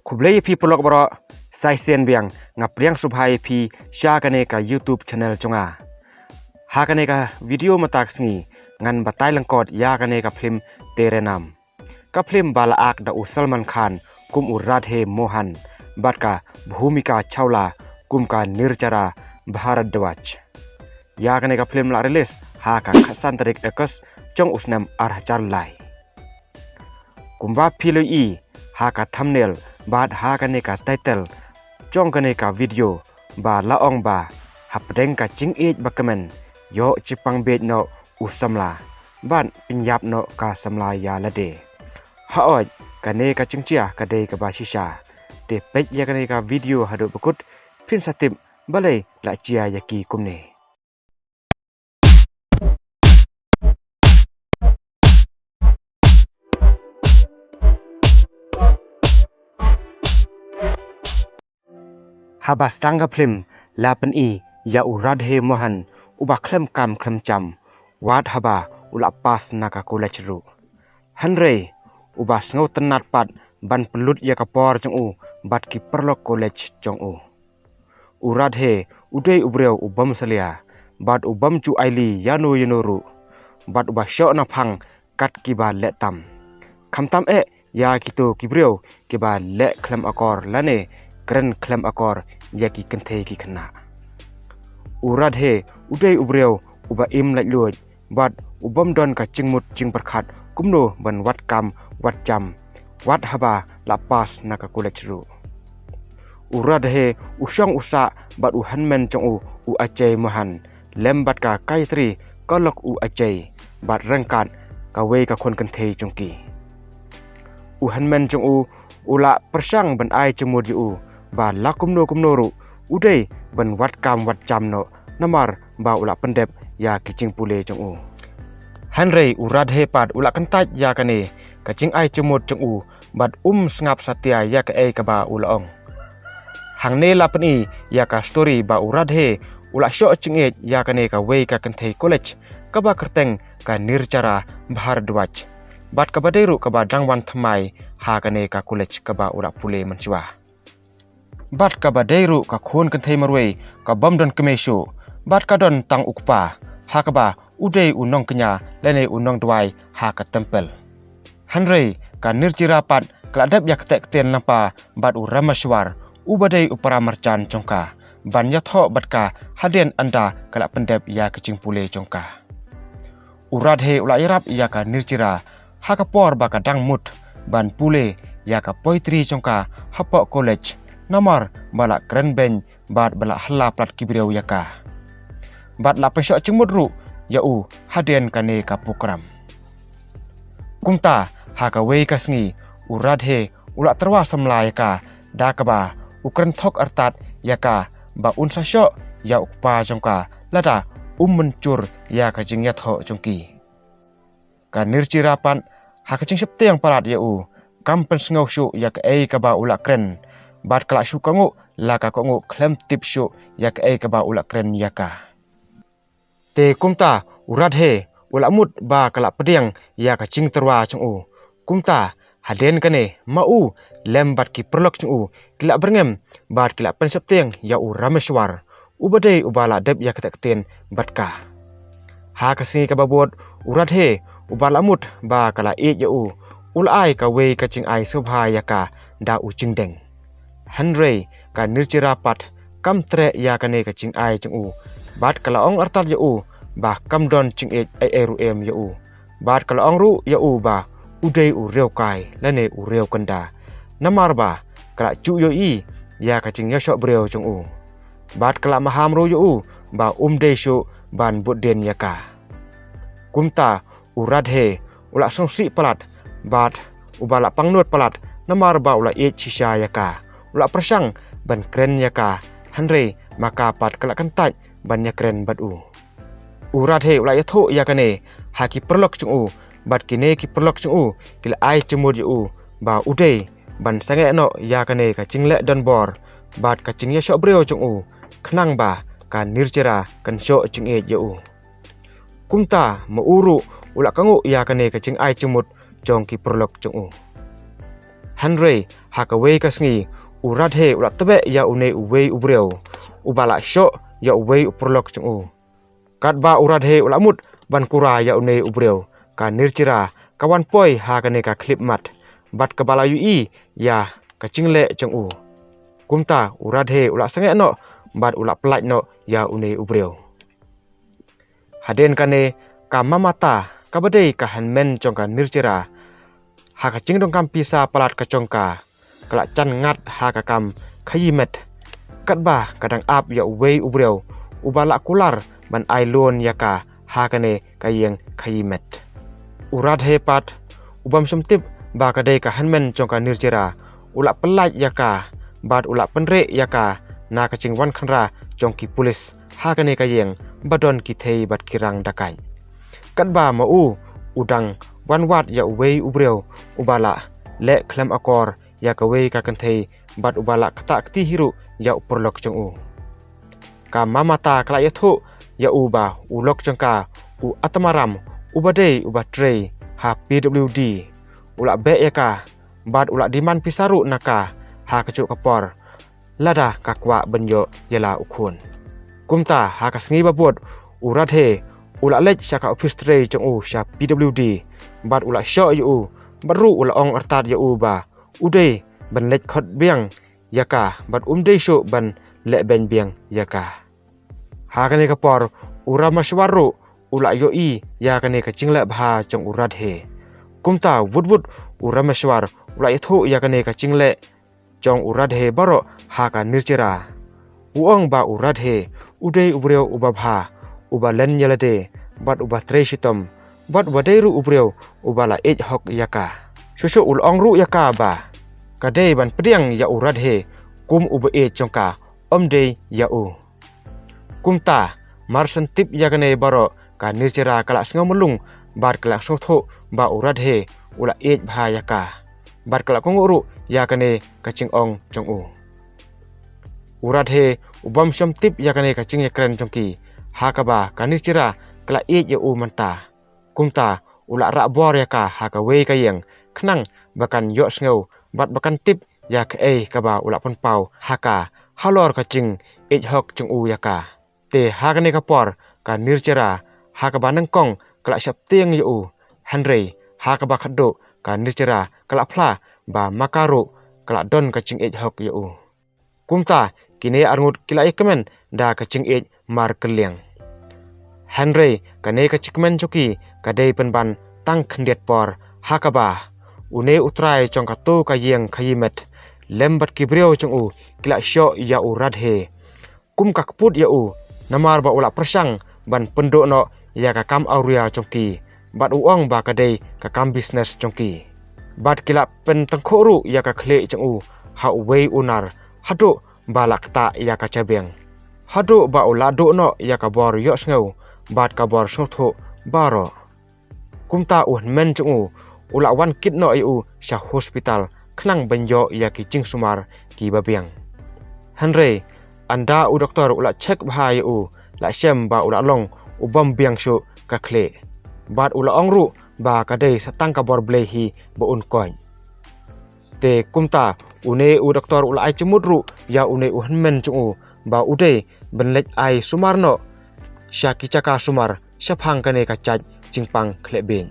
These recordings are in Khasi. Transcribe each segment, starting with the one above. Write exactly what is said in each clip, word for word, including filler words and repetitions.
Khublei ïa phi paralok baroh, sa shisien biang nga pdiang sngewbha ïa phi sha kane ka YouTube channel jong nga. Ha kane ka video mynta ka sngi ngan batai lyngkot ïa kane ka phlim Tere Naam. Ka phlim ba la act da u Salman Khan kum u Radhe Mohan bad ka Bhumika Chawla kum ka Nirjara Bharadwaj. Ïa kane ka phlim la release ha ka khatsan tarik August jong u snem ar hajar lai. Kumba phi la ïohi ha ka thumbnail bad ha kane ka title jong kane ka video ba la ong ba hapdeng ka jingïeit ba kmen, ïoh jingpang beit noh u samla bad pynïap noh ka samla ïa lade. Hooid, kane ka jingjia ka dei kaba shisha. Te peit ïa kane ka video haduh ba kut phin sa tip balei la jia ïa ki kumne. Haba sdang ka phlim la pyni ïa u Radhe Mohan uba khlem kam khlem jam, wat haba u la pass na ka college ruh. Hynrei uba sngewtynnat pat ban pynlut ïa ka por jong u bad ki paralok college jong u. U Radhe u dei u briew u bym salia bad u bym ju aili ïano ïano ruh, bad uba shoh naphang kat kiba leh tam. Khamtam eh ïa kito ki briew kiba leh khlem akor lane kren khlem akor ïa ki kynthei ki khynnah. U Radhe u dei u briew uba im laitluid bad u bym don ka jingmut jingpyrkhat kumno ban wad kam wad jam, wat haba la pass na ka college ruh. U Radhe u shong u sah bad u hynmen jong u, u Ajay Mohan, lem bad ka Gayatri, ka lok u Ajay, bad ryngkat kawei ka khun kynthei jong ki. U hynmen jong u u la pyrshang ban ai jingmut ïa u ba la kumno kumno ruh u dei ban wad kam wad jam noh, namar ba u la pyndep ïa ki jingpule jong u. Hynrei u Radhe pat u la kyntait ïa kane ka jingai jingmut jong u bad um sngap satia ïa kaei kaba u la ong. Hangne la pyni ïa ka story ba u Radhe u la shoh jingïeit ïa kane kawei ka kynthei college kaba kyrteng ka Nirjara Bharadwaj, bad kaba dei ruh kaba dang wan thymmai ha kane ka college kaba u la pule mynshuwa. Bad kaba dei ruh ka khun kynthei marwei ka bym don kmie shuh, bad ka don tang u kpa, ha kaba u dei u nongkñia lane u nongduwai ha ka temple. Hynrei ka Nirjara pat ka la dep ïa kata ktien lyngba bad u Rameshwar, uba dei u para marjan jong ka, ban ïathoh bad ka hadien ynda ka la pyndep ïa ka jingpule jong ka. U Radhe u la ïarap ïa ka Nirjara ha ka por ba ka dang mut ban pule ïa ka poetry jong ka hapoh college, namar ba la kren beiñ bad ba la hylla palat ki briew ïa ka. Bad la pynshoh jingmut ruh ïa u hadien kane ka program. Kumta ha kawei ka sngi u Radhe u la tyrwa samla ïa ka, da kaba u kren thok artat ïa ka ba un sa shoh ïa u kpa jong ka lada um mynjur ïa ka jingïathoh jong ki. Ka Nirjara pat ha ka jingsheptieng palat ïa u, kam pynsngew shuh ïa kaei kaba u la kren, bad ka la shu kohnguh la ka kohnguh khlem tip shuh ïa kaei kaba u la kren ïa ka. Te kumta u Radhe u la mut ba ka la pdiang ïa ka jingtyrwa jong u. Kumta hadien kane ma u lem bad ki paralok jong u ki la byrngem bad ki la pynsheptieng ïa u Rameshwar, uba dei uba la dep ïa kata ktien bad ka. Ha ka sngi kaba bud u Radhe uba la mut ba ka la ïeit ïa u, u la ai kawei ka jingai sngewbha ïa ka da u jingdeng. Hynrei ka Nirjara pat kam treh ïa kane ka jingai jong u, bad ka la ong artat ïa u ba kam don jingïeit ei ei ruh em ïa u. Bad ka la ong ruh ïa u ba u dei u riewkai lane u riewkynda, namar ba ka la ju ïohi ïa ka jingïashoh briew jong u. Bad ka la maham ruh ïa u ba um dei shuh ban bud dien ïa ka. Kumta u Radhe u la sngewsih palat, bad uba la pangnud palat, namar ba u la ïeit shisha ïa ka. U la pyrshang ban kren ïa ka, hynrei ma ka pat ka la kyntait ban ïakren bad u. U Radhe u la ïathuh ïa kane ha ki paralok jong u, bad kine ki paralok jong u ki la ai jingmut ïa u ba u dei ban sangeh noh ïa kane ka jingleh donbor bad ka jingïashoh briew jong u, khnang ba ka Nirjara kan shoh jingïeit ïa u. Kumta ma u ruh u la kohnguh ïa kane ka jingai jingmut jong ki paralok jong u. Hynrei ha kawei ka sngi, u Radhe u la tbeh ïa une uwei u briew uba la shoh ïa uwei u paralok jong u. Katba u Radhe u la mut ban kura ïa une u briew, ka Nirjera ka wan poi ha kane ka khyllipmat bad kaba la ïohi ïa ka jingleh jong u. Kumta u Radhe u la sangeh noh bad u la pyllait noh ïa une u briew. Hadien kane, ka Mamata kaba dei ka hynmen jong ka Nirjera, ha ka jingdonkam pisa palat ka jong ka, ka la jan ngat ha ka kam khaïi met, katba ka dang ap ïa uwei u briew uba la kular ban ai loan ïa ka ha kane ka ïing khaïi met. U Radhe pat, u bym shym tip ba ka dei ka hynmen jong ka Nirjera, u la pyllait ïa ka bad u la pynreh ïa ka na ka jingwan khynra jong ki pulit ha kane ka ïing ba don ki thei bad ki rang dakaid. Katba ma u u dang wan wad ïa uwei u briew uba la leh khlem akor ïa kawei ka kynthei bad uba la ktah kti hi ruh ïa u paralok jong u. Ka Mamata ka la ïathuh ïa u ba u lok jong ka, u Atmaram, uba dei uba trei ha P W D, u la beh ïa ka bad u la demand pisa ruh na ka ha kajuh ka por, lada ka kwah ban ïoh ïa la u khun. Kumta ha ka sngi ba bud, u Radhe u la leit sha ka ophis trei jong u sha P W D bad u la shoh ïa u, bad ruh u la ong artat ïa u ba u dei ban leit khot biang ïa ka bad um dei shuh ban leh beiñ biang ïa ka. Ha kane ka por, u Rameshwar ruh u la ïohi ïa kane ka jingleh bha jong u Radhe. Kumta wut wut u Rameshwar u la ïathuh ïa kane ka jingleh jong u Radhe baroh ha ka Nirjera. U ong ba u Radhe u dei u briew uba bha, uba len ïa lade bad uba trei shitom, bad uba dei ruh u briew uba la ïeit hok ïa ka. Shuh shuh u la ong ruh ïa ka ba ka dei ban pdiang ïa u Radhe kum uba ïeit jong ka, ym dei ïa u. Kumta, mar shen tip ïa kane baroh, ka Nirjera ka la sngew mlung bad ka la sngewthuh ba u Radhe u la ïeit bha ïa ka, bad ka la kohnguh ruh ïa kane ka jingong jong u. U Radhe u bym shym tip ïa kane ka jingïakren jong ki, ha kaba ka Nirjera ka la ïeit ïa u mynta. Kumta u la rah bor ïa ka ha kawei ka ïing, khnang ba kan ïoh sngew bad ba kan tip ïa kaei kaba u la pynpaw ha ka halor ka jingïeit hok jong u ïa ka. Te ha kane ka por, ka Nirjera ha kaba nyngkong ka la sheptieng ïa u, hynrei ha kaba khatduh, ka Nirjera ka la phla ba ma ka ruh ka la don ka jingïeit hok ïa u. Kumta kine arngut ki la ïakmen da ka jingïeit markylliang. Hynrei kane ka jingkmen jong ki ka dei pynban tang khyndiat por, ha kaba une u trai jong kato ka ïing khaïi met lem bad ki briew jong u ki la shoh ïa u Radhe kum ka kput ïa u, namar ba u la pyrshang ban pynduh noh ïa ka kam awria jong ki, bad u ong ba ka dei ka kam business jong ki. Bad ki la pyntyngkhuh ruh ïa ka khlieh jong u ha uwei u nar, haduh ba la ktah ïa ka jabieng, haduh ba u la duh noh ïa ka bor ïohsngew bad ka bor sngewthuh baroh. Kumta u hynmen jong u u la wan kit noh ïa u sha hospital, khnang ban ïoh ïa ki jingsumar kiba biang. Hynrei ynda u doktor u la check bha ïa u, la shem ba u la long u bym biang shuh ka khlieh, bad u la ong ruh ba ka dei sa tang ka bor Blei hi ba un koit. Te kumta une u doktor u la ai jingmut ruh ïa une u hynmen jong u ba u dei ban leit ai sumar noh sha ki jaka sumar shaphang kane ka jait jingpang khleh bieit.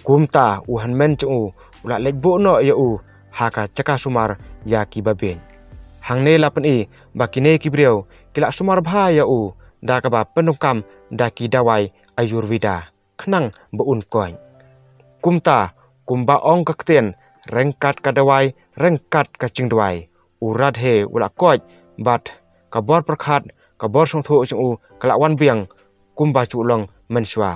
Kumta u hynmen jong u u la leit buh noh ïa u ha ka jaka sumar ïa kiba bieit. Hangne la pyni ba kine ki briew ki la sumar bha ïa u da kaba pyndonkam da ki dawai Ayurveda, khnang ba un koit. Kumta, kumba ong ka ktien, ryngkat ka dawai, ryngkat ka jingduwai, u Radhe u la koit, bad ka bor pyrkhat, ka bor sngewthuh jong u ka la wan biang kumba ju long mynshuwa,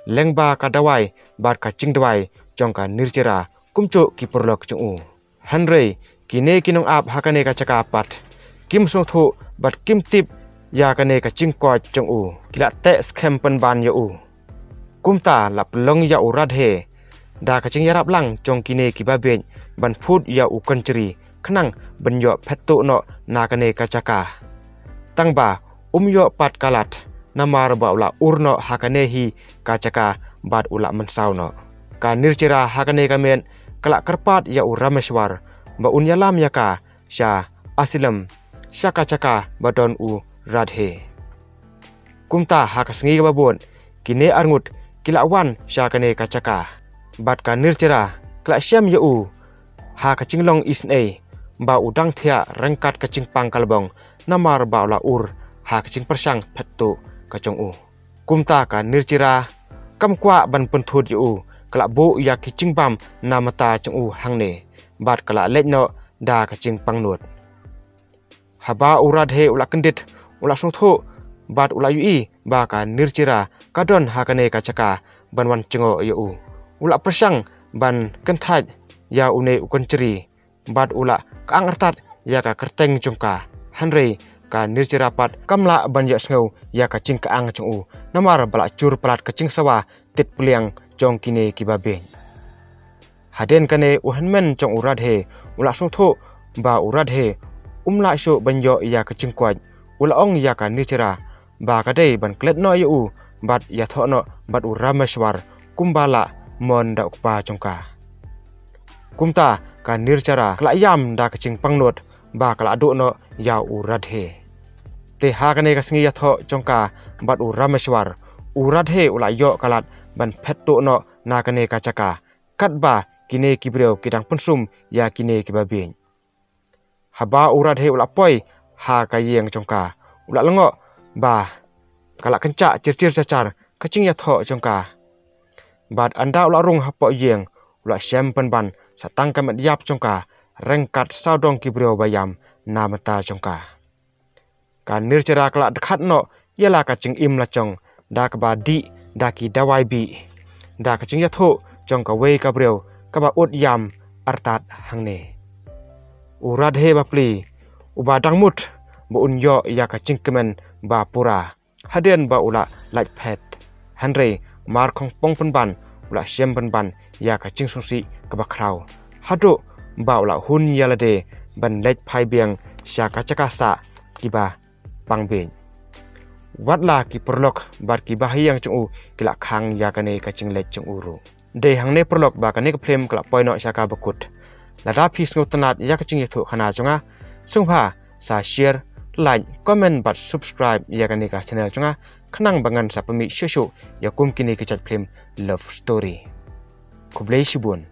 lyngba ka dawai bad ka jingduwai jong ka Nirjara kumjuh ki paralok jong u. Hynrei kine ki nongap ha kane ka jaka pat kim sngewthuh bad kim tip ïa kane ka jingkoit jong u, ki la teh skhem pynban ïa u. Kumta la pynlong ïa u Radhe da ka jingïarap lang jong kine kiba bieit ban phut ïa u Kanjri khnang ban ïoh phet tuh noh na kane ka jaka. Tangba um ïoh pat ka lad, namar ba u la ur noh ha kane hi ka jaka bad u la mynsaw noh. Ka Nirjara ha kane ka miet ka la kyrpad ïa u Rameshwar ba un ïalam ïa ka sha Asylum, sha ka jaka ba don u Radhe. Kumta ha ka sngi kaba bud, kine arngut ki la wan sha kane ka jaka. Bad ka Nirjara ka la shem ïa u ha ka jinglong isynei ba u dang thiah ryngkat ka jingpang ka lbong, namar ba u la ur ha ka jingpyrshang phet tuh ka jong u. Kumta ka Nirjara kam kwah ban pynthut ïa u, ka la buh ïa ki jingbam na mynta jong u hangne, bad ka la leit noh da ka jingpangnud. Haba u Radhe u la kyndit, u la sngewthuh bad u la ïohi ba ka Nirjara ka don ha kane ka jaka ban wan jngoh ïa u. U la pyrshang ban kynthait ïa une u kynjri bad u la kyang artat ïa ka kyrteng jong ka. Hynrei ka Nirjara pat kam lah ban ïohsngew ïa ka jingkyang jong u, namar ba la jur palat ka jingsawa tit pliang jong kine kiba bieit. Hadien kane u hynmen jong u Radhe u la sngewthuh ba u Radhe um lah shuh ban ïoh ïa ka jingkoit. U la ong ïa ka Nirjara ba ka dei ban klet noh ïa u bad ïathoh noh bad u Rameshwar kumba la mon da u kpa jong ka. Kumta ka Nirjara ka la ïam da ka jingpangnud ba ka la duh noh ïa u Radhe. Te ha kane ka sngi ïathoh jong ka bad u Rameshwar, u Radhe u la ïoh ka lad ban phet tuh noh na kane ka jaka, katba kine ki briew ki dang pynsum ïa kine kiba bieit. Haba u Radhe u la poi ha ka ïing jong ka, u la lyngngoh ba ka la kynjah jyrjyr jyrjar ka jingïathoh jong ka. Bad ynda u la rung hapoh ïing, u la shem pynban sa tang ka met ïap jong ka ryngkat sawdong ki briew ba ïam na mynta jong ka. Ka Nirjara ka la dkhat noh ïa la ka jingim la jong da kaba dih da ki dawai bih, da ka jingïathuh jong kawei ka briew kaba ud ïam artat hangne. U Radhe bapli, uba dang mut ba un ïoh ïa ka jingkmen ba pura hadien ba u la lait phet. Hynrei mar khongpong pynban, u la shem pynban ïa ka jingsngewsih kaba khraw, haduh ba u la hun ïa lade ban leit phai biang sha ka jaka sah kiba pang bieit. Wat la ki paralok bad ki bahaïing jong u ki la khang ïa kane ka jingleit jong u ruh. Dei hangne paralok ba kane ka film ka la poi noh sha kaba kut. Lada phi sngewtynnad ïa ka jingïathuhkhana jong nga, sngewbha sa share, like, comment bad subscribe ïa kane ka channel jong nga, khnang ba ngan sa pynmih shuh shuh ïa kum kine ki jait film love story. Khublei shibun.